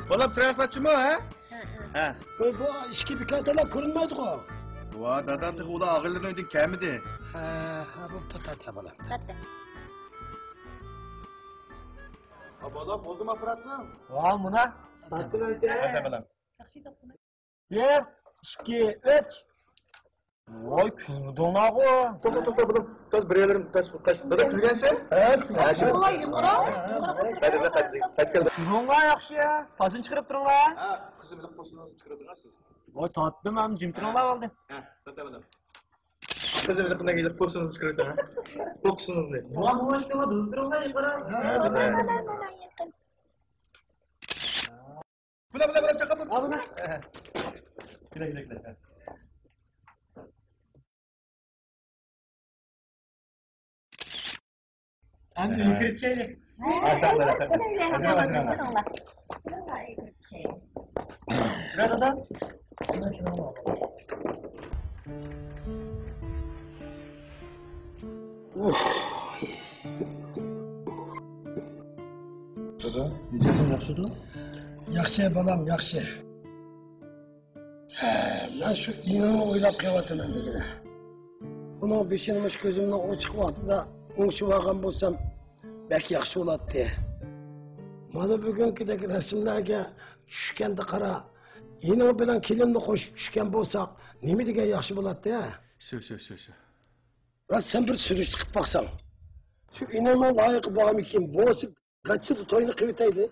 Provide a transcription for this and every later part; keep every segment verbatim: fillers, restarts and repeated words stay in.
بالام، چىرايلىق پاچىمۇ، ھە؟ ھە. ئۆي، بۇ ئىچكى بىكارتالا كۆرۈنمەيدىغۇ. ۋا، دادام تېخى ئۇلار ئاغىنىلىرىنىڭ ئۆيىدىن كەلمىدى. ھە، ھە، بوپتۇ، تارت، تارت، بالام. ھە، بالام، بولدىمۇ ئاپپاراتنىڭ؟ ۋا، مۇنا، تارتتىم ئەمىسە. ھە، بالام. بىر، ئىككى، ئۈچ. ۋاي، كۈلمىدىڭلارغۇ. توختا، توختا، بۇلۇم. تاز بىر يەرلىرىم تاش، تاش. دادا، كۈلگەنسەن؟ ھە، ھە، شۇ. ۋاي، يۇقىرى. ھە، دادا، قايتىپ، قايتىپ كەلدى. تۇرۇڭلار ياخشى. تازىنى چىقىرىپ تۇرۇڭلار. ھە، قىزىم، بىلىپ قويسىڭىز چىقىرىپ تۇرىسىز. ۋاي، تارتتىم، ھەم جىم تۇرۇڭلار بولدى. ھە، توختا، بۇلۇم. قىزىم، بىلىپ قويسىڭىز چىقىرىپ تۇرۇڭ. قوقۇسىڭىزنى. ۋاي، بۇ ئىشكە بىز تۇرۇڭلار يۇقىرى. ھە، ھە، ھە. بۇلا، بۇلا، بۇلا، چاقا، بۇلا. ھە، بۇلا. كېلە، كېلە، كېلە. ئەمدى ئۆيگە كىرىپ چىقايلى. ھە، ساقلىنىڭ، ساقلىنىڭ. كىرىڭلار، كىرىڭلار. كىرىڭلار، ئۆيگە كىرىپ چىقايلى. كىرە، دادا. دادا، مىجەزىڭ ياخشىدۇ؟ ياخشى، بالام، ياخشى. ھە، مەن شۇ ئىنىمنى ئويلاپ قېلىۋاتىمەن دېگىنە. ئۇنىڭ بېشىنى مۇشۇ كۆزۈمنىڭ ئوچۇق ۋاقتىدا ئوڭشىۋالغان بولسام، بەك ياخشى بولاتتى. مانا بۈگۈنكىدەك رەسىملەرگە چۈشكەندە قارا، ئىنىڭ بىلەن كېلىننى قوشۇپ چۈشكەن بولساق، نېمە دېگەن ياخشى بولاتتى، ھە؟ شۇ، شۇ، شۇ، شۇ. راست، سەن بىر سۈرۈشتە قىلىپ باقساڭ. شۇ ئىنىڭنىڭ لايىقى بارمىكىن؟ بولسا، گاچىدا توينى قىلىۋېتەيلى.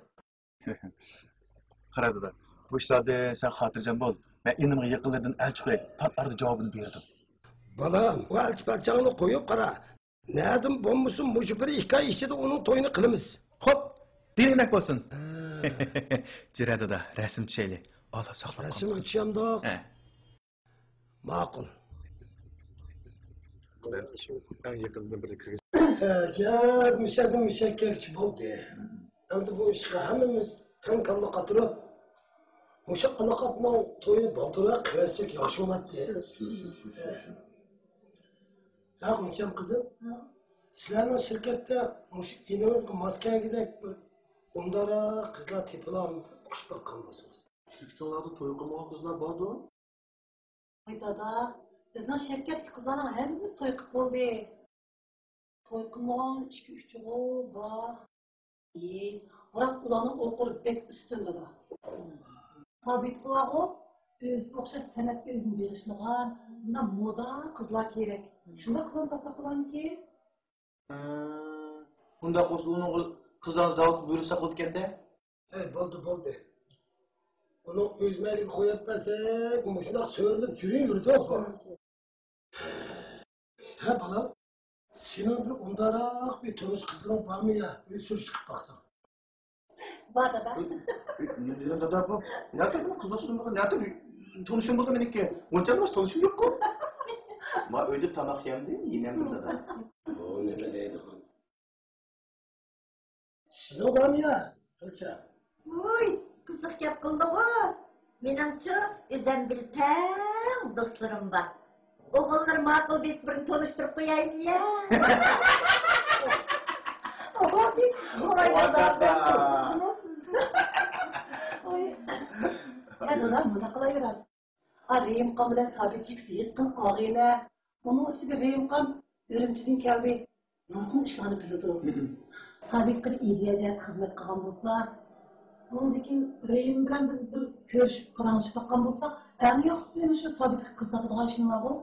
قارا دادا، بۇ ئىشلاردىن سەن خاتىرجەم بول. مەن ئىنىمغا يېقىنلىرىدىن ئەلچى قوياي، پات ئارىدا جاۋابىنى بېرىدۇ. بالام، بۇ ئەلچى-پەلچىڭنى قويۇپ قارا. نەدىن بولمىسۇن، مۇشۇ بىر ئىككى ئاي ئىچىدە ئۇنىڭ تويىنى قىلىمىز. خوپ، دېمەك بولسۇن. ھە. جۈرە دادا، رەسىم چۈشەيلى. ئاللا ساقلاپ قالسۇن. رەسىمگە چۈشەمدۇق؟ ھە. ماقۇل. ئەڭ يېقىندىن بىرنى كىرگۈزۈپ. ھە، گەپ مۇشەدىن مۇشەككەكچە بولدى. ئەمدى بۇ ئىشقا ھەممىمىز تەڭ كاللا قاتۇرۇپ، مۇشۇ ئالاقاتنىڭ تويىنى بالدۇرراق قىلىۋەتسەك ياخشى بولاتتى. ھە، غۇنچەم قىزىم، سىلەرنىڭ شىركەتتە مۇشۇ ئىنىڭىزغا ماس كەلگۈدەك بىر ئونداراق قىزلار تېپىلامدۇ؟ ئۇقۇشۇپ باققان بولسىڭىز. شىركىتىڭلاردا توي قىلمىغان قىزلار باردۇ؟ ۋاي دادا، بىزنىڭ شىركەتتىكى قىزلارنىڭ ھەممىسى توي قىلىپ بولدى. توي قىلمىغان ئىككى-ئۈچىغۇ بار. ئى، بىراق ئۇلارنىڭ ئوقۇرى بەك ئۈستۈن، دادا. سابىتقا بارغۇ، ئۆزىگە ئوخشاش سەنئەتكە ئۆزىنى بېغىشلىغان، مۇنداق مودا قىزلار كېرەك. شۇنداق قىزلارنى تاپساق بولامىكىن؟ ھە، ئۇنداق بولسا ئۇنىڭغا قىزلارنى زاۋۇتقا بۇيرۇتساق بولىدىكەن-دە. ھەي، بولدى، بولدى. ئۇنىڭ ئۆز مەيلىگە قويۇپ بەرسەك، مۇشۇنداق سۆرىلىپ يۈرۈۋېرىدۇ. ھە، بالام، سېنىڭ بىر ئۇنداقراق بىر تونۇش قىزلىرىڭ بارمۇ يا؟ بىر سۈرۈشتە قىلىپ باقساڭ. بار، دادا. نېمە دادا بۇ؟ نەتە بۇ قىز دوستۇم بۇ؟ نەتە تونۇشۇم بولدى مېنىڭكى؟ ئۇنچە تونۇشۇم يوققۇ. ما ئۆيدە تاماق يەمدى، يېمەمدى دادا. ئۇ نېمە دەيدىغان؟ سىزنىڭ بارمۇ يا، قىلچە؟ ۋۇي، قىزىق گەپ قىلدىغۇ. مېنىڭچۇ، ئۆزەم بىر تەڭ دوستلىرىم بار. ئوغۇللىرى ماقۇل دېسە، بىرنى تونۇشتۇرۇپ قويايمۇ يا؟ ۋوي. يا دادا، مۇنداق قىلايلى. ئا، رېيىمقان بىلەن سابىت ئىككىسى يېقىن ئاغىنە. ئۇنىڭ ئۈستىگە رېيىمقان ئۈرۈمچىدىن كەلدى. نۇرغۇن ئىشلارنى بىلىدۇ. مم. سابىتقا ئىدىيە جەھەتتە خىزمەت قىلغان بولسا، ئۇنىڭدىن كېيىن رېيىم بىلەن بىز بىر كۆرۈشۈپ، پاراڭلىشىپ باققان بولسا، ئەڭ ياخشىسى مۇشۇ سابىتقا قىز تاپىدىغان ئىشىڭلارغۇ.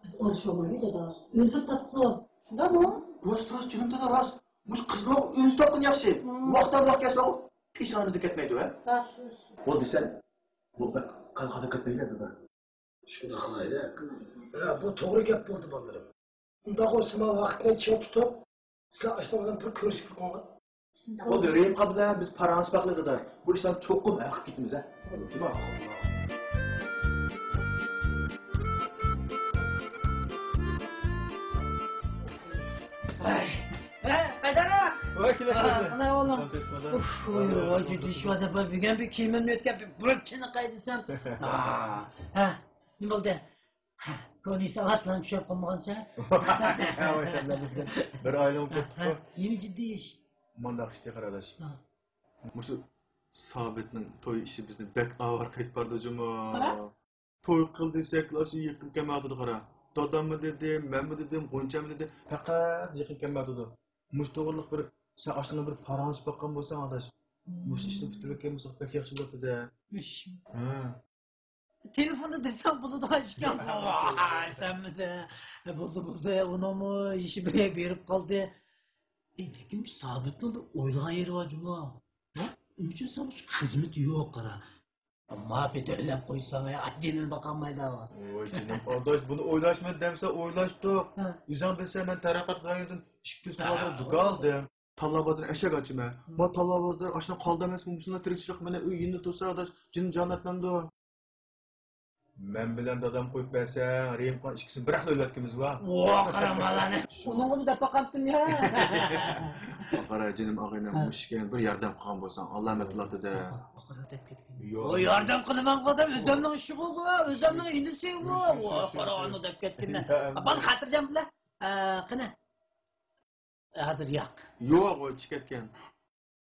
بىز ئارىلىشىۋالمايلى دادا. ئۆزى تاپسۇن. شۇنداقمۇ؟ راست، راست، جېنىم دادا، راست. مۇشۇ قىزنى ئۆزى تاپقىنى ياخشى. مم. ۋاقتىدا ۋاقىت كەلسە، ئىشىڭىزدىن كەتمەيدۇ، ھە؟ راست. بولدى، سەن بۇ بەك قان قاتىرىپ كەتمەيلى، دادا. شۇنداق قىلايلى. ھە، بۇ توغرا گەپ بولدى، بالىلىرىم. ئۇنداق بولسا، مانا ۋاقىتنى چىڭ تۇتۇپ، سىلەر ئاشۇنىڭ بىلەن بىر كۆرۈشۈپ بېقىڭلار. شۇنداق. بولدى، رېيىمقان بىلەن بىز پاراڭلىشىپ باقلى، دادا. بۇ ئىشلارنى چوقۇم ھەل قىلىپ كېتىمىز، ھە؟ بولدىمۇ؟ ھەي، ھەي، قايداراق؟ ۋاي، كېلە، ھە، كېلە. قانداق بولدۇڭ؟ ئۇف، ۋاي، ۋاي، جىددىي ئىش بار دەپ، بۈگۈن بىر كىيىمىمنى ئۆتكەپ، بىر چېنىقاي دېسەم. ھە، نېمە بولدى؟ كونى ساۋات بىلەن چۈشۈرۈپ قالمىغانسەن. بىر ئايلىنىپ كەتتۇق. نېمە جىددىي ئىش؟ مۇنداق ئىشتى قاراداش. مۇشۇ سابىتنىڭ توي ئىشى بىزنى بەك ئاۋارە قىلىپ بارىدۇ جۇمۇ. توي قىل دېسەكلا شۇ يېقىن كەلمەيۋاتىدۇ قارا. داداممۇ دېدىم، مەنمۇ دېدىم، غۇنچەممۇ دېدى. پەقەت يېقىن كەلمەيۋاتىدۇ. مۇشۇ توغرىلىق بىر، سەن ئاشۇنداق بىر پاراڭلىشىپ باققان بولساڭ ئاداش. مۇشۇ ئىشنى پۈتتۈرۈۋەتكەن بولساق بەك ياخشى بولاتتى-دە. ھە. تېلېفوندا دېسەڭ بولىدىغان ئىشكەن. سەنمىسە. بولدى، بولدى، ئۇنىڭمۇ يېشى بىر يەرگە بېرىپ قالدى. لېكىن سابىتنىڭ بىر ئويلىغان يېرى بار جۇمۇ. نېمە ئۈچۈن سابىت خىزمىتى يوق قارا. ماپى تۆلەپ قويساڭ، ئاجىنىنى باقالمايدۇ. ۋاي جېنىم ئاداش، بۇنى ئويلاشمىدى دەمسە ئويلاشتۇق. ئۆزۈڭ بىلسەن، مەن تەرەققىيات رايونىدىن ئىككى يۈز كىلومېتىر دۇكان ئالدىم. تاللا بازىرى ئەشەك ئاچىمەن. ما تاللا بازىرى ئاشۇنداق قالدى ئەمەسمۇ، مۇشۇنداق تىرىكچىلىك مانا ئۆي يېنىدا تۇرسا ئاداش، جېنىم جان ئەتمەمدۇ؟ مەن بىلەن دادام قويۇپ بەرسەڭ، رېھىمخان ئىككىسىنى بىراقلا ئۆلۈۋەتكىنىمىز بار. ۋا، قارا مالانا. ئۇنىڭغىمۇ دەپ باقامتىم يا. قارا جېنىم ئاغىنەم، مۇشۇ ئىككىنى بىر ياردەم قىلغان بولساڭ، ئالامەت بولاتتى-دە. قارا دەپ كەتكىن. ياردەم قىلىمەن قادام، ئۆزۈمنىڭ ئىشىغۇ بۇ، ئۆزۈمنىڭ ئىنىسى بۇ. ۋا، قارا ئانا دەپ كەتكىن. بار خاتىرجەم بىلە. قېنى. ھازىر ياق. يوق، ئۇ چىقىپ كەتكەن.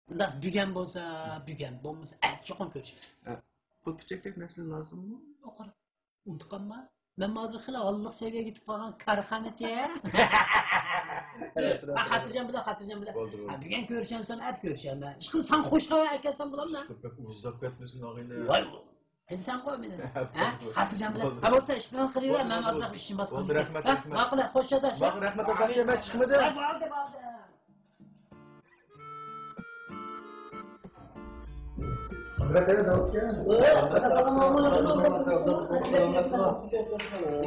مۇنداق بۈگۈن بولسا بۈگۈن، بولمىسا ئەتە چوقۇم كۆرۈشىمىز. ئە، پۇل پىچەكلىك نەرسىلەر لازىممۇ؟ يوق، ئۇنتۇپ قالما. مەن ھازىر خېلى ھاللىق سەۋىيەگە يېتىپ قالغان كارخانىچى. خاتىرجەم بىلە، خاتىرجەم بىلە. بولدى، بولدى. بۈگۈن كۆرۈشەمسەن، ئەتە كۆرۈشەمەن. ئىشقىلىپ ساڭا خوش خەۋەر ئەكەلسەم بولامدۇ؟ بەك ئۇزاپ كەتمىسۇن ئاغىنە. ۋاي، بىلسەڭغۇ مېنى. ھە؟ خاتىرجەم بىلەن. ھە، بولسا ئىشىڭنى قىلىۋەر، مەن ئازراق ئىشىم بار. بولدى، رەھمەت، رەھمەت. ماقۇل، خوش ئاداش. ماقۇل، رەھمەت، ئاداش، مەن چىقمىدىم. ھە، بولدى، بولدى.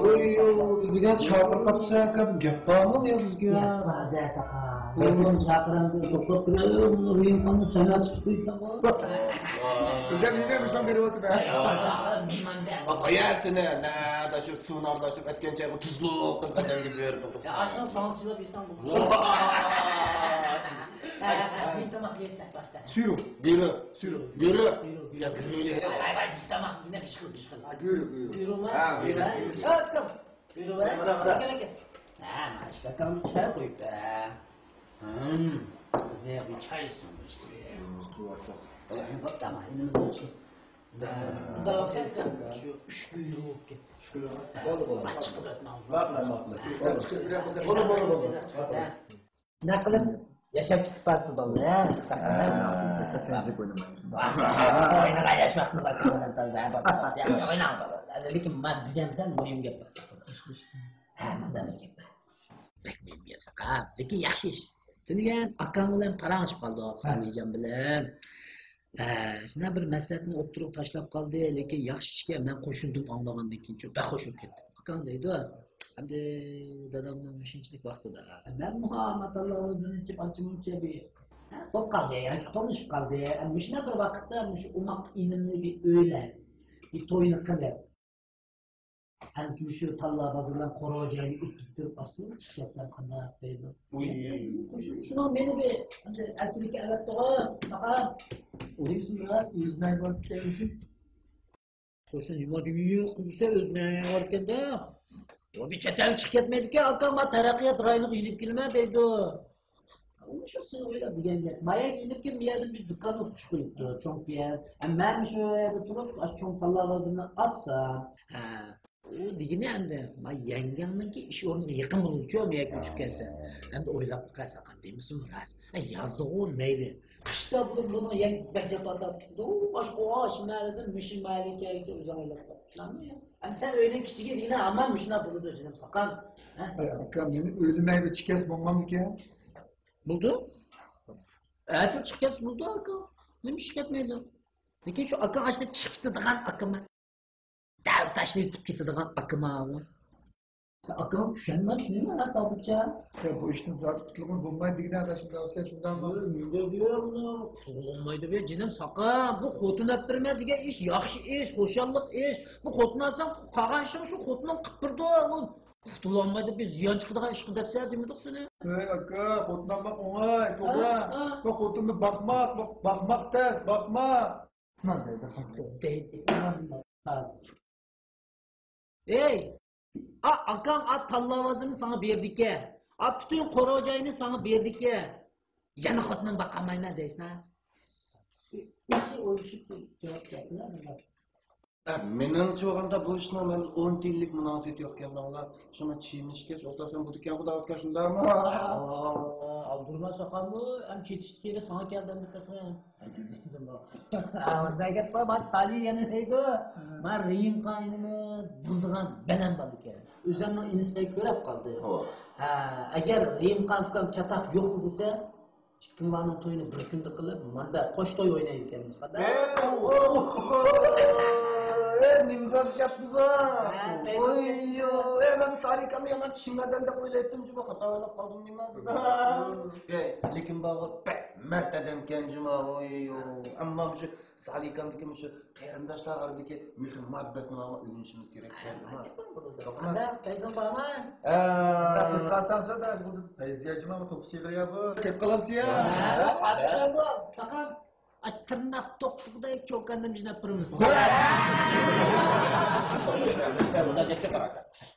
ۋوي، دېگەن چاقىرىپ قاپسەن، گەپ بارمۇ يازغا؟ گەپ بار دە، ساقا. مېنىڭ چاقىرامدۇ، توختاپ تۇرۇڭ، رېيىمخاننى سەنە چىقىپ قويساڭغۇ. ئۆزۈم نېمە بىلسەم بېرىۋاتىمەن. مېھماندە. قويە سېنى، نەدە شۇ سۇناردا شۇ ئەتكەن چايغا تۇزلۇق قىلىپ ئادەمگە بېرىپ. يا، ئاشۇنى ساڭا سىلاپ يېسەڭ بولىدۇ. ھە، ھە، ھە، تاماق يەيسەن باشتا. سۈرۈ. گۈرۈ. سۈرۈ. گۈرۈ. گۈرۈ، گۈرۈ. يا، گۈرۈ يە. ۋاي، ۋاي، بىز تاماق، نېمە ئىش قىل، ئىش قىل. ھە، گۈرۈ، گۈرۈ. گۈرۈمۇ؟ ھە، گۈرۈ، گۈرۈ. ھە، كىم؟ بۇيرۇڭ، ھە؟ مانا، مانا. ئاكا، ئاكا. ھە، مانا ئىككى ئاكام چاي قويۇپتۇ. ھىم. بىزنى بىر چاي ئىچسۇن، بىر ئىككىسى. قۇۋۋەتلىك. بوپتۇ، ئامان، ئىنىمىز بولسۇن. ھە. مۇنداق بولسا، شۇ ئۈچ كىلو بولۇپ كەتتى. ئۈچ كىلو. بولدى، بولدى. ماقۇل، ماقۇل. ماقۇل، ماقۇل. بولدى، بولدى، بولدى. ھە. نەقلىم ياشاپ چىقىپ بارسىز بالىلار. ھە، سەزىپ ئوينىمايمىز. ئوينىغان ياش ۋاقتىمىز. ئويناڭ بالىلار. لېكىن مەن دېگەن سەل مۇھىم گەپ بار. ھە، مۇنداق بىر گەپ بار. بەك مۇھىم گەپ. ھە، لېكىن ياخشى ئىش. دېگەن ئاكاڭ بىلەن پاراڭلىشىپ قالدۇق، سانىجان بىلەن. ھە، شۇنداق بىر مەسلىھەتنى ئوتتۇرىغا تاشلاپ قالدى، لېكىن ياخشى ئىشكەن، مەن قوشۇلدۇم ئاڭلىغاندىن كېيىن، بەك خوش بولۇپ كەتتىم. ئاكاڭ دەيدۇ، ئەمدى دادامنىڭ مۇشۇنچىلىك ۋاقتىدا. مەنمۇ ئاما تاللاۋۇزدىن ئىچىپ ئانچە-مۇنچە بىر، ھە، بولۇپ قالدى، ياكى تونۇشۇپ قالدى. ھە، مۇشۇنداق بىر ۋاقىتتا مۇشۇ ئوماق ئىنىمنى بىر ئۆيلەپ، بىر توينى قىلىپ، ھە، مۇشۇ تاللا بازىرى بىلەن قورۇ جاينى ئۆتكۈزۈپ تۇرۇپ ئاستىدىن چىقىپ كەتسەم قانداق دەيدۇ. ئۇي. شۇنىڭ مېنى بىر ئەمدى ئەلچىلىككە ئەۋەتتىغۇ، ساقا. ئۇيسىز ئەمەس، يۈز مەڭ بولۇپ كەلمىسۇن. سوسۇن يۇمۇر يۇيۇق قىلسا ئۆزىنى ئاڭلىۋالىدىكەن-دە. بۇ بىر چەت ئەلگە چىقىپ كەتمەيدىكەن، ئاكام، ما تەرەققىيات رايونىغا يېنىپ كېلىمەن دەيدۇ. مۇشۇ سېنى ئويلاپ دېگەن گەپ. ما يەرگە يېنىپ كېلىپ، بۇ يەردىن بىر دۇكان ئوخشاش قويۇپتۇ، چوڭ يەر. ھە، مەن مۇشۇ يەردە تۇرۇپ، ئاشۇ چوڭ تاللا بازىرىنى ئاچسام. ھە، ئۇ دېگىنى ئەمدى، ما يەڭگەڭنىڭكى ئىش ئورنىغا يېقىن بولىدىكەن، ما يەرگە كۆچۈپ كەلسە. ئەمدى ئويلاپ باقايسەن، دېمىسىمۇ راست. ھە، يازدىغۇ مەيلى. قىشتا بولۇپ بۇنىڭ يەڭگىسى بەك جاپا تارتىپتۇ. ئاشۇ، ئاشۇ مەھەللىدىن مۇشۇ مەھەللىگە كەلگۈچە ئۆزۈڭ ئويلاپ باق. ئەمسە ئۆينىڭ كىچىكى دېگىنە ھامان مۇشۇنداق بولىدۇ جېنىم ساقام. ھە؟ ئاي ئاكا، مېنى ئۆيلىمەيلى چىكەس بولمامدىكەن؟ بولدى. ئەتە چىقىپ كەتسە بولدى ئاكا. نېمە ئىش كەتمەيدۇ؟ لېكىن شۇ ئاكا ئاشۇ چىقىپ كېتىدىغان ئاكىمەن. دەل تاشلىۋېتىپ كېتىدىغان ئاكىما ئۇ. سەن ئاكىڭغا ئىشەنمەس نېمە سابىتجان؟ يا، بۇ ئىشتىن زادى قۇتۇلغىلى بولمايدۇ دېگىنە ئاداش، شۇنداق دېسە شۇنداقمۇ؟ نېمە دەپ يۈرۈۋېرىڭ؟ قۇتۇلغىلى بولمايدۇ بىيە جېنىم ساقا. بۇ خوتۇن ئەپ بېرىمەن دېگەن ئىش ياخشى ئىش، خۇشاللىق ئىش. بۇ خوتۇن ئالساڭ قالغان ئىشىڭ شۇ خوتۇنۇڭ قىلىپ بېرىدۇ. بۇ قۇتۇلالمايدۇ، بىز زىيان چىقىدىغان ئىشقا دەپسە دېمىدۇق سېنى. ھەي ئاكا، خوتۇن ئالماق ئوڭاي، توغرا. ھە، ھە. بۇ خوتۇننى باقماق، بۇ باقماق تەس، باقما. نېمە دەيدۇ؟ دەيدۇ. ھەي! ئا، ئاكاڭ ئا تاللاۋازنى ساڭا بېرىدىكەن. ئا، پۈتۈن قورۇ-جاينى ساڭا بېرىدىكەن. يەنە خوتۇنۇم باقالمايمەن دەيسەن. ياخشى ئويلىشىپ جاۋاب بەردىڭلار. ئە، مېنىڭچە بولغاندا بۇ ئىشنىڭ مەن ئون تىيىنلىك مۇناسىۋىتى يوق ئىكەن، بىلىڭلار. شۇڭا چېيىنىشكەچ ئولتۇرسام بولىدىكەن، خۇدا ئاكا، شۇنداقمۇ؟ ئابدۇرېھمان ساقالمۇ ھەم كېتىشتى، كېيىن ساڭا كەلدى ئەمدى تېخى. ئا، بىر گەپ بار، بۇ سالى يەنە دەيدۇ، مانا رېيىم قاينىمى بۇزىدىغان بەلەن بار ئىكەن. ئۆزۈمنىڭ ئىنىسىدەك كۆرۈپ قالدى. ھە، ئەگەر رېيىم قان ئۇكام چاتاق يوق دېسە، ئىككىڭلارنىڭ تويىنى بىر كۈندە قىلىپ، ماندا قوش توي ئوينايدىكەنمىز، قانداق؟ ئەي، نېمە بولۇپ كەتتى بۇ؟ ھە، ۋوي، ۋوي، مەن سالى ئاكامنى يامان چىڭ ئادەم دەپ ئويلايتتىم، جۇمۇ خاتا ئويلاپ قالدىم نېمە؟ ئەي، لېكىن بارغۇ بەك مەرد ئادەمكەن جۇمۇ، ۋوي، ۋوي. ئەمما مۇشۇ سالى ئاكامدىكى مۇشۇ قېرىنداشلار ئارىدىكى مېھىر مۇھەببەتنى ئۆگىنىشىمىز كېرەك. قانداق پەيزىڭ بارمۇ؟ ھە. پەيزىيە جۇما بۇ توپا سىغىر يا بۇ. كەپ قالامسىز يا؟ ھە، قانداق بۇ؟ ساقام، ئاي، تىرناق توقلۇقىدەك چوكاننى جىناپ تۇرىمىز.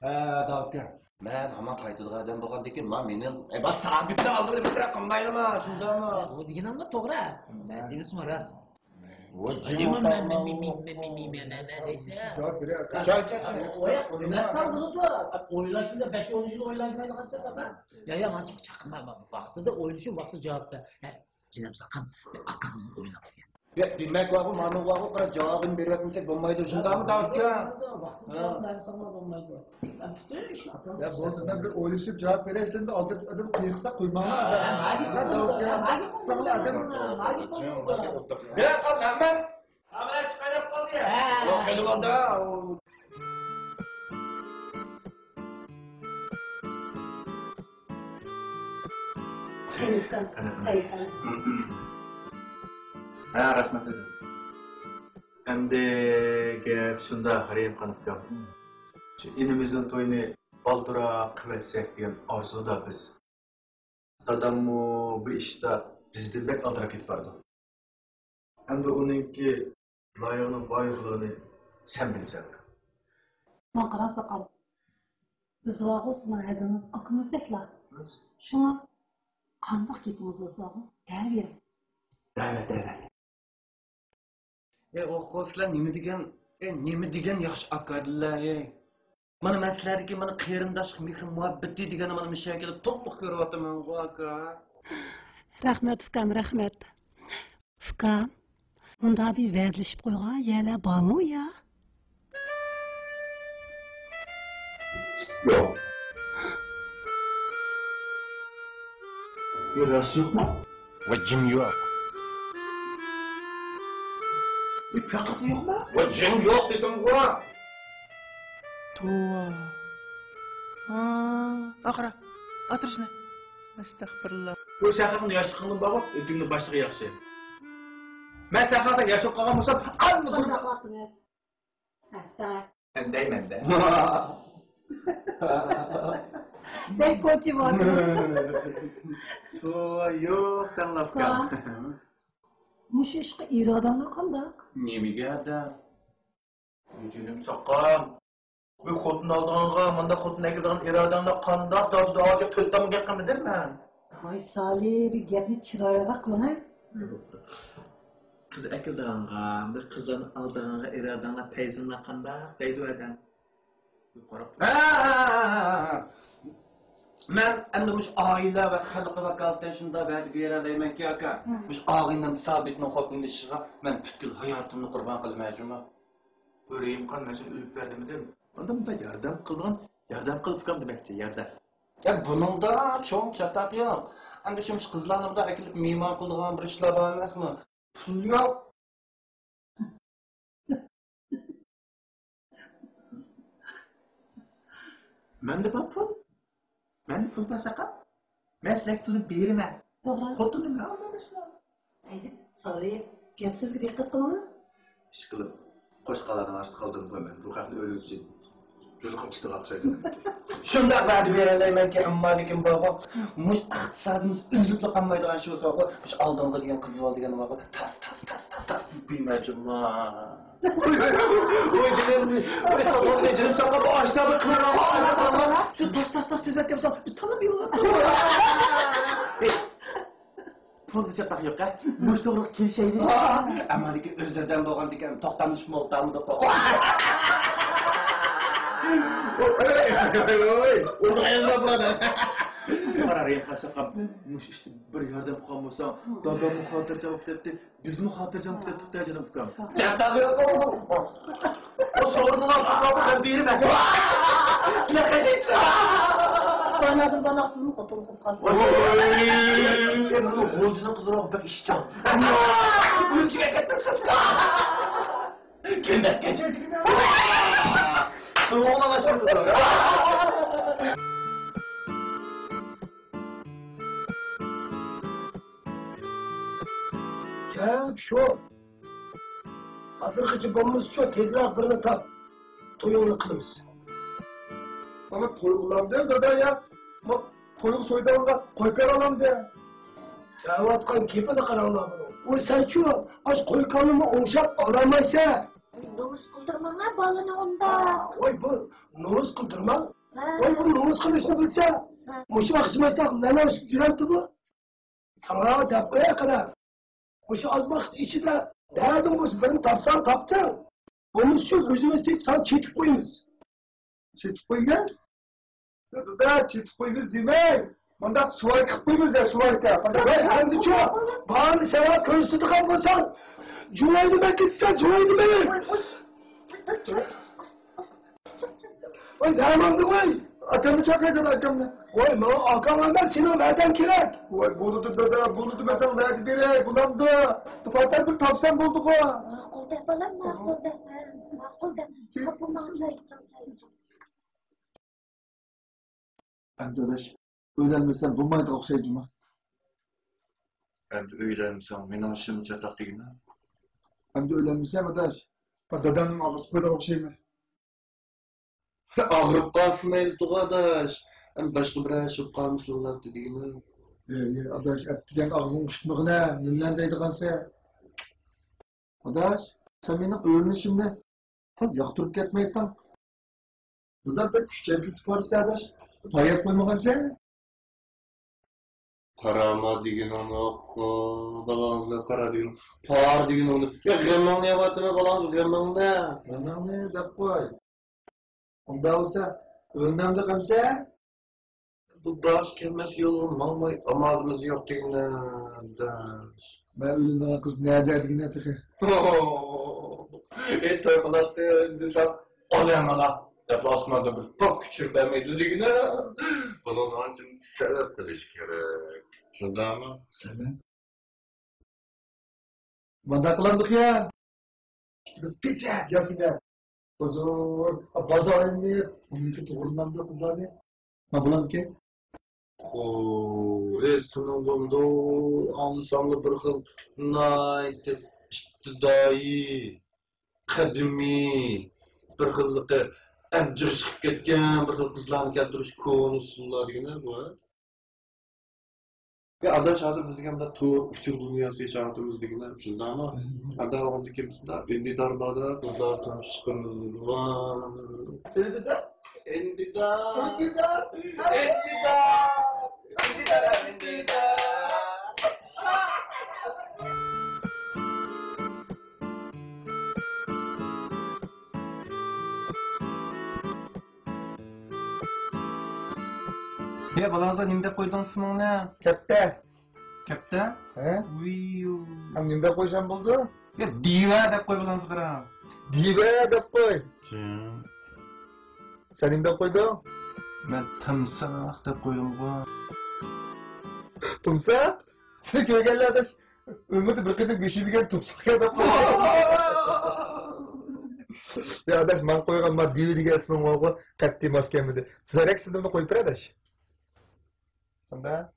ھە، داۋۇتكا. مەن ھامان قايتىدىغان ئادەم بولغاندىكىن، ما مېنىڭ، ئەي، بار سابىتنى ئالدىمدا بىر تەرەپ قىلمايلىما، شۇنداقمۇ؟ ئۇ دېگىنىڭمۇ توغرا. مەن دېمىسىمۇ راست. ۋوي، جىم ئولتۇرماڭ. چاي، چاي، چاي. ئويلاشقىندا بەش ئون يىل ئويلاشمايدىغان سەن. يا، يا، مانا چاقما، ۋاقتىدا ئويلىشىپ، ۋاقتىدا جاۋاب بەر. ھە، جېنىم ساقام، ئاكاڭنى ئويلاپ قويۇڭ. يا، دېمەك، بارغۇ، مانا بارغۇ، بىر جاۋابىنى بېرىۋەتمىسەك بولمايدۇ، شۇنداقمۇ، داۋۇتكا؟ ۋاقتىدا جاۋاب بەرمىسەڭلار بولمايدۇ. يا، بولدى، مەن بىر ئويلىشىپ جاۋاب بېرەي، سەن ئالدىراپ ئادەم قىيىقساق قويماڭلار. يا، قىيىقساڭلار ئادەم. يا، قانداقمەن؟ خەۋەر چىقايلاپ قالدى يا. يوق، خېلى بولدى. ھە، رەھمەت. ئەمدى گەپ شۇنداق، رەھىم خان ئۇكام. شۇ ئىنىمىزنىڭ تويىنى بالدۇرراق قىلىۋەتسەك دېگەن ئارزۇدا بىز. داداممۇ بۇ ئىشتا بىزدىن بەك ئالدىراپ كېتىپ بارىدۇ. ئەمدى ئۇنىڭكى لايىقىنىڭ بار يوقلۇقىنى سەن بىلىسەن. ماڭا قارا ساقال. بىز بارغۇ سىزنىڭ ھەدىڭىز ئاكىمىزدەكلا. شۇڭا قانداق گېپىڭىز بولسا دەۋېرىڭ. دەۋە، دەۋە. ئەي، ئوخۇ، سىلەر نېمە دېگەن، ئەي، نېمە دېگەن ياخشى ئاكا ئىدىلە، ئەي. مانا مەن سىلەردىكى مانا قېرىنداشلىق، مېھىر مۇھەببىتى دېگەننى مانا مۇشۇ يەرگە كېلىپ تولۇق كۆرۈۋاتىمەنغۇ، ئاكا. رەھمەت، ئۇكام، رەھمەت. ئۇكام، مۇنداق بىر ۋەدىلىشىپ قويغان يەرلەر بارمۇ يا؟ يوق. يا راست يوقمۇ؟ ۋە جىم يوق. ئى، پەقەت يوقمۇ؟ ۋە جىم يوق دېدىمغۇ. توۋا. ھا، ئاقىرا. ئاترىشنى. ئەستەغپىرۇللا. بۇ سەن ھەققىڭدە ياشلىقىڭدىن بارغۇ، ئۆتۈڭدە باشلىقى ياخشى. مەن سەن ھەققىڭدە ياشاپ قالغان بولسام، ئاللا بۇردا. ھە، ساڭا. مەن دەيمەن-دە. بەك كوچى بار. توۋا، يوق، تەڭلەپكەن. مۇشۇ ئىشقا ئىرادەڭلار قانداق؟ نېمىگە ئادەم؟ جېنىم ساقام. بۇ خوتۇن ئالىدىغانغا، مۇنداق خوتۇن ئەكېلىدىغان ئىرادەڭلار قانداق؟ دادا دۇئاغا تۆت تامغا گەپ قىلمىدىم مەن. ۋاي سالى، بىر گەپنى چىرايلىق قىلىڭ ھە. قىز ئەكېلىدىغانغا، بىر قىزلارنى ئالىدىغانغا ئىرادەڭلار، پەيزىڭلار قانداق دەيدۇ ئادەم. ھە، ھە، ھە، ھە. مەن ئەمدى مۇشۇ ئائىلە ۋە خەلققە ۋاكالىتەن شۇنداق ۋەدە بېرەلەيمەنكى، ئاكا. مۇشۇ ئاغىنەم سابىتنىڭ خوتۇنى ئىشىغا مەن پۈتكۈل ھاياتىمنى قۇربان قىلىمەن جۇمۇ. بۇ رېھىمخان مەن سېنى ئۆلۈپ بەر دېمىدىم. ئاندىن بۇنداق ياردەم قىلىدىغان، ياردەم قىل ئۇكام دېمەكچى، ياردەم. يا بۇنىڭدا چوڭ چاتاق يوق. ئەمدى شۇ قىزلارنى بۇنداق ئەكېلىپ مېھمان قىلىدىغان بىر ئىشلار بار ئەمەسمۇ؟ پۇل يوق. مەندە بار پۇل. مەندە پۇل بار ساقا. مەن سىلەرگە پۇلنى بېرىمەن. توغرا. خوتۇننى مەن ئالمايمەنمۇ؟ ھەيدە، سالى، گەپ سۆزگە دىققەت قىلىڭ. ئىشقىلىپ، قوشقالارنىڭ ئارىسىدا قالدۇرۇپ قويمايمەن. بۇ خەقنى ئۆلۈۋېتىشى جۇلۇقۇپ كېتىدىغان ئوخشايدۇ. شۇنداق ۋەدە بېرەلەيمەنكى، ئەمما لېكىن بارغۇ، مۇشۇ ئىقتىسادىمىز ئۈزۈلۈپلا قالمايدىغان ئىش بولسا، مۇشۇ ئالدىمغا دېگەن قىز بالا دېگەن بارغۇ، تاس، تاس، تاس، تاس، تاس. بىمەجۇللا. ۋاي، ۋاي، ۋاي، ۋاي، جېنىم، ۋاي، ساقلامنى جېنىم ساقلاپ، ئاشتا بىر قىلىپ، شۇ تاس، تاس، تاس تېزلەتكەن بولساڭ، بىز تاللاپ يىغلاپ. پۇلدا چاتاق يوق، ھە؟ مۇشۇ توغرىلىق كېلىشەيلى. ئەمما لېكىن ئۆزلىرىدىن بولغاندىكىن توختاملىشىپ مولتامدۇق. قارا، رەيھان خاس ئاكام، مۇشۇ ئىشتا بىر ياردەم قىلغان بولساڭ، داداممۇ خاتىرجەم بولۇپ كېتەتتى، بىزمۇ خاتىرجەم بولۇپ كەتتۇق-دە، جېنىم ئۇكام. جەڭداغ يوق بولدى. ئۇ سورۇنغا ئۇكام، مەن بېرىمەن. سىلەر قېتىڭلار. بانادىن باناق سىزمۇ قوتۇلغۇم قالدى. ۋاي، ۋاي، ۋاي. غۇلجىنىڭ قىزلىرىغا بەك ئىشچان. ئۈرۈمچىگە كەتمەمسىز؟ كىم دەپ كەچۈردى؟ سوغۇقلاشمىدى. گەپ شۇ. ھازىرغىچە بولمىسىچۇ، تېزرەك بىرنى تاپ. تويۇڭنى قىلىمىز. مانا توي قىلامدۇ دادا يا؟ ما تويغا سويىدىغانغا قوي كالىلامدۇ؟ دەۋاتقان گېپىنى قاراڭلار بۇنىڭ. ۋاي سەنچۇ، ئاش قوي كالىنىمۇ ئوڭشاپ ئالالمايسەن. نومۇس قىلدۇرماڭا بالىنى ئۇنداق. ۋاي بۇ نومۇس قىلدۇرماڭ. ھە. ۋاي بۇ نومۇس قىلىشنى بىلسە، ھە، مۇشۇ ۋاقىت مەسلەپ نەنە ئۆسۈپ يۈرەمدىمۇ؟ ساڭا دەپ قوياي قارا. مۇشۇ ئاز ۋاقىت ئىچىدە نەدىن بولسا بىرنى تاپساڭ تاپتىڭ. بولمىسىچۇ ئۆزىمىز تېپىپ ساڭا چېتىپ قويىمىز. چېتىپ قويىمىز؟ دادا، چېتىپ قويىمىز دېمەي. مۇنداق سۇۋاركا قىلىپ قويىمىز دە، سۇۋاركا. ۋاي ئەمدىچۇ بارنى ساڭا كۆرسىتىدىغان بولساڭ، جۇۋايدىمەن كېتىسەن، جۇۋايدىمەن. ۋاي دەرماندى ۋاي. ئاكامنى چاقىرىدۇ ئاكامنى. ۋاي ماڭا ئاكاڭ ئەمەس، سېنىڭ ۋەدەڭ كېرەك. ۋاي بولىدۇ دادا، بولىدۇ، مەن ساڭا ۋەدە بېرەي، بولامدۇ؟ پاتار بىر تاپسام بولدىغۇ. ماقۇل دە بالام، ماقۇل دە. ھە، ماقۇل دە. تاپىمەن، چاي ئىچىڭ، چاي ئىچىڭ. ئەمدى ئاداش، ئۆيلەنمىسەم بولمايدىغان ئوخشايدۇ جۇما. ئەمدى ئۆيلەنمىسەڭ مېنىڭ ئىشىم چاتاق دېگىنە. ئەمدى ئۆيلەنمىسەم ئاداش، دادامنىڭ ئاغزىغا قويىدىغان ئوخشايمەن. ئاغرىپ قالسا مەيلى تۇغۇ ئاداش. ئەمدى باشقا بىرەر ئىش بولۇپ قالمىسا بولاتتى دېگىنە. ئەي ئاداش، ئەپتىگەن ئاغزىڭنى ئۇشتمىغىنە، نېمىلەرنى دەيدىغانسەن؟ ئاداش، سەن مېنىڭ ئۆيلىنىشىمنى تاز ياقتۇرۇپ كەتمەيتتىڭ. بۇدا بىر كۈچەپ كېتىپ بارسا ئاداش، پاياپ قويمىغانسەن. قارىما دېگىنىڭنى، ئوقۇ، بالاڭىزغا قارا دېگىنىڭ، پار دېگىنىڭنى. يا غېمىڭنى يەۋاتىمەن، بالاڭىز غېمىڭنى. غېمىڭنى دەپ قوي. ئۇنداق بولسا، ئۆلمەمدۇ غەمسە؟ بۇ باش كەلمەس يولغا ماڭماي ئامالىمىز يوق دېگىنە، ئاداش. مەن ئۆيلىنىدىغان قىز نەدە دېگىنە تېخى. ئى، توي قىلاتتىم دېسەم، ئالا مانا دەپلا ئاسماندا بىر توپ كۈچۈرۈپ بەرمەيدۇ دېگىنە. بۇنىڭغا ئانچە سەۋەب قىلىش كېرەك. شۇنداقمۇ؟ سەۋەب؟ مانداق قىلامدۇق يا؟ بىز پېچەت ياسىدە ھۇزۇر، بازار ئايلىنىپ، ئۇنىڭكى توغرىلامدۇ قىزلارنى؟ ما بولامدىكەن؟ ئو، ئېسىنىڭ بولىدۇ، ئاڭلىساملا بىر خىل ناھايىتى ئىپتىدائىي، قەدىمىي، بىر خىللىقى ئەبجىقى چىقىپ كەتكەن بىر خىل قىزلارنى كەلتۈرۈش كونا ئۇسۇللار دېگىنە بۇ. يا ئاداش، ھازىر بىز دېگەندە تور ئۇچۇر دۇنياسى ياشاۋاتىمىز دېگىنە، شۇنداقمۇ؟ ئادا ئاغاندىكى بىزدە ئۈندىدار باردا، بىزدە تونۇشلۇقىمىز بار. ئۈندىدار. ئۈندىدار. ئۈندىدار. ئۈندىدار. ئۈندىدار. يا، بالىڭىزغا نېمە دەپ قويدىڭىز ئىسمىڭنى؟ كەپتە. كەپتە؟ ھە؟ ۋىيۇ. ھەم نېمە دەپ قويسام بولىدۇ؟ يا، دىۋە دەپ قوي بالىڭىزغا. دىۋە دەپ قوي. جىڭ. سەن نېمە دەپ قويدۇڭ؟ مەن تىمساھ دەپ قويدۇمغۇ. تىمساھ؟ سېنى كۆرگەنلەر ئاداش، ئۆمرىدە بىر قېتىم گۆش يېمىگەن تۇمسۇق ئىكەن دەپ قويدى. يا ئاداش، ماڭا قويغان ما دىۋى دېگەن ئىسمىڭ بارغۇ، قەتئىي ماس كەلمىدى. تۈزەرەك سىزنىمۇ قويۇپ بېرە ئاداش.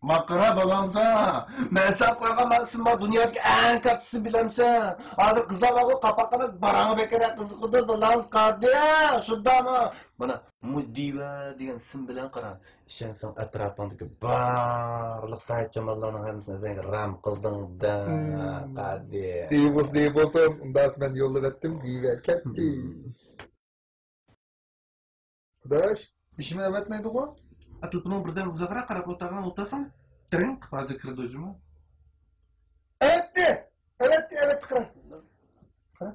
ماقىرا بالامسا، مەن ساڭا قويغان مانا سىز ما دۇنيادىكى ئەڭ كاتتىسىنى بىلەمسەن؟ ھازىر قىزلار بارغۇ، قاپاققا باراڭ بەكرەك قىزىقىدۇ، بالامس قادى، شۇنداقمۇ؟ مانا مۇ دىۋە دېگەن ئىسىم بىلەن قارا، ئىشەنسەڭ ئەتراپىڭدىكى بارلىق سايەتچاماللارنىڭ ھەممىسىنى ئۆزۈڭگە رام قىلدىڭ دە، قادى. دېگۈ بولسۇن، دېگۈ بولسۇن، ئۇنداق مەن يوللىۋەتتىم، دىۋە كەتتى. ئاداش، ھېچنېمە ئەۋەتمەيدىغۇ؟ ئاتلىپىنىڭ بىردەم ئۇزاقراق قاراپ ئولتۇرغان ئولتۇرساڭ، تىرىڭ قىپ ھازىر كىرىدۇ جۇمۇ. ئەۋەتتى! ئەۋەتتى، ئەۋەتتى، قارا. قارا.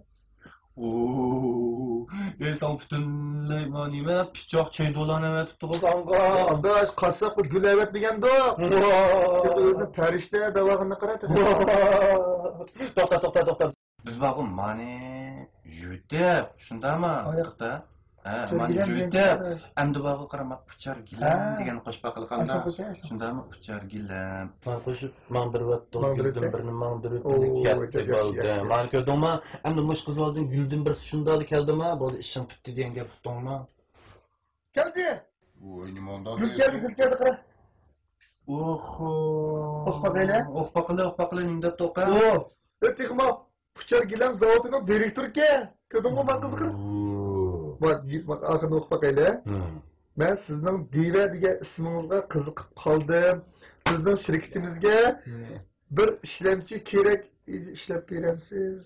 ئوو، ئەي، ساڭا پۈتۈنلەي ما نېمە، پىچاق چەيدۇلارنى ئەۋەتىپتىغۇ ساڭا. ئاداش، قاسساپقا گۈل ئەۋەتمىگەندۇ؟ ۋاي. ئۆزى پەرىشتە دەۋاغىنى قارا. ۋاي. توختا، توختا، توختا. بىز بارغۇ مانى يۇتۇپ، شۇنداقمۇ؟ ئاياقتا. ھە، مانى يۇتۇپ، ئەمدى بارغۇ قارا، ما ئۇچار گىلەم دېگەن قوشۇپ باقىلى قانداق؟ شۇنداقمۇ؟ ئۇچار گىلەم. مانا قوشۇپ ماڭدۇرۇۋەتتۇڭ، گۈلدىن بىرنى ماڭدۇرۇپ، كەتتى بولدى. مانا كۆردۈڭمۇ؟ ئەمدى مۇشۇ قىز بالىدىن گۈلدىن بىرسى شۇنداقلا كەلدىما؟ بولدى، ئىشىڭ پۈتتى دېگەن گەپ ئۇقتۇڭمۇ؟ كەلدى! ۋوي، نېمە ئۇنداق؟ گۈل كەلدى، گۈل كەلدى، قارا. ئوخو. ئوخ باقايلى. ئوخ باقىلى، ئوخ باقىلى، نېمە دەپتۇ ئوقا؟ ئوخ. ئۆ، تېخىمۇ ئۇچار گىلەم زاۋۇتىنىڭ دىرېكتورىكەن. كۆردۈڭمۇ، ماڭا قىزىقىرىپ؟ ۋاي، ئاخىرىنى ئوقۇپ باقايلى. مەن سىزنىڭ دىۋە دېگەن ئىسمىڭىزغا قىزىقىپ قالدىم. بىزنىڭ شىركىتىمىزگە بىر ئىشلەمچى كېرەك ئىدى، ئىشلەپ بېرەمسىز؟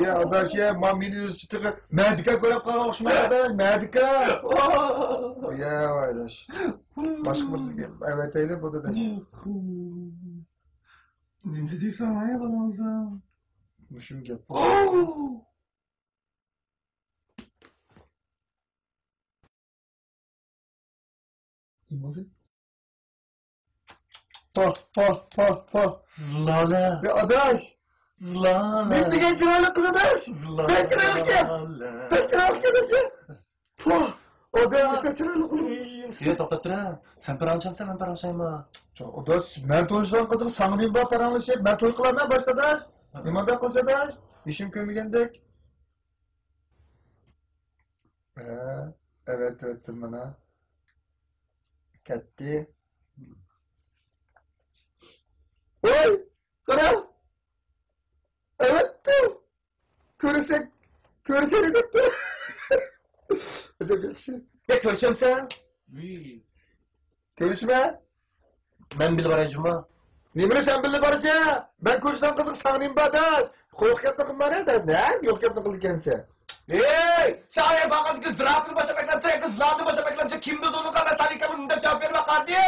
يا ئاداش، يا، ما مېنى ئۆزىچە تېخى مەدىكار كۆرۈپ قالغان ئوخشىمايدۇ، مەدىكار. يا ئاداش، باشقا بىرسىگە ئەۋەتەيلى بۇ داداش. نېمە دېسەڭ ھەي بالامسا؟ مۇشۇم گەپ. پا، پا، پا، پا. زىلالە. يا ئاداش. زىلالە. نېمە دېگەن چىرايلىق قىز ئاداش. زىلالە. بەك چىرايلىقكەن. بەك چىرايلىقكەن ئاداش. پا. ئاداش، نېمە چىرايلىق قىز. يا، توختاپ تۇر ھە. سەن پاراڭشامسەن، مەن پاراڭشايمۇ؟ ئاداش، مەن تونۇشىدىغان قىزغا ساڭا نېمە بار پاراڭلىشىپ، مەن توي قىلارمەن باشتا ئاداش. نېمانداق قىلسا ئاداش؟ ھېچنېمە كۆرمىگەندەك. ھە، ئەۋەتىۋەتتىم مانا. كەتتى. ۋاي، قارا! ئەۋەتتىم! كۆرسەك، كۆرسەك دەپتۇ. ئەجەب ياخشى. يا كۆرسەمسەن؟ كۆرۈشمە. مەن بىللە باراي جۇمۇ. نېمىنى سەن بىللە بارىسەن؟ مەن كۆرسەم قىزىق ساڭا نېمە بار دەس؟ قورقۇپ كەتتىڭ قىلما دەس. نە؟ يوق گەپنى قىلىدىكەنسەن. ھېي! سەن ئايال باققاندىكىن زىراپىنى باشلاپ ئەكلەمسەن ياكى زىلاننى باشلاپ ئەكلەمسەن؟ كىم دېدى ئۇنىڭغا؟ مەن سەن ئىكەن ئۇنداق جاۋاب بېرىمەن قاندى.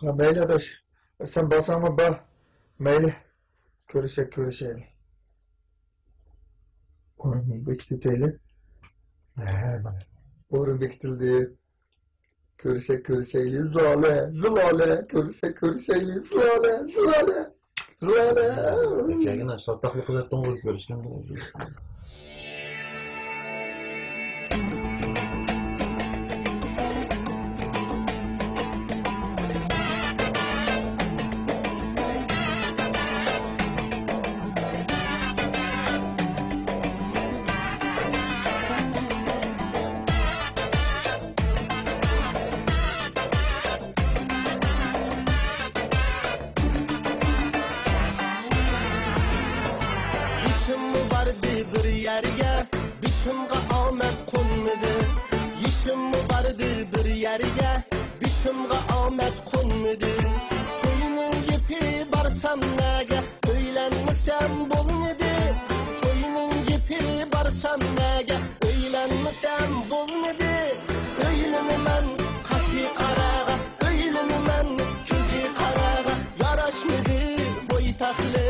ھە، مەيلى ئاداش. سەن بارساڭمۇ بار. مەيلى. كۆرۈشەك، كۆرۈشەيلى. ئورۇن بېكىتىۋېتەيلى. ھە، مانا. ئورۇن بېكىتىلدى. كۆرۈشەك، كۆرۈشەيلى. زىلالە، زىلالە. كۆرۈشەك، كۆرۈشەيلى. زىلالە، زىلالە. زىلالە. كەلگىن، شالتاقلىق قىلىۋەتتىڭغۇ، كۆرۈشكەن. يېشىممۇ باردى بىر يەرگە، بېشىمغا ئامەت قونمىدى. يېشىممۇ باردى بىر يەرگە، بېشىمغا ئامەت قونمىدى. توينىڭ گېپى بارسام نەگە، ئۆيلەنمىسەم بولمىدى. توينىڭ گېپى بارسام نەگە، ئۆيلەنمىسەم بولمىدى. ئۆيلىنىمەن قاشى قاراغا، ئۆيلىنىمەن كۆزى قاراغا، ياراشمىدى بويتاقلىق.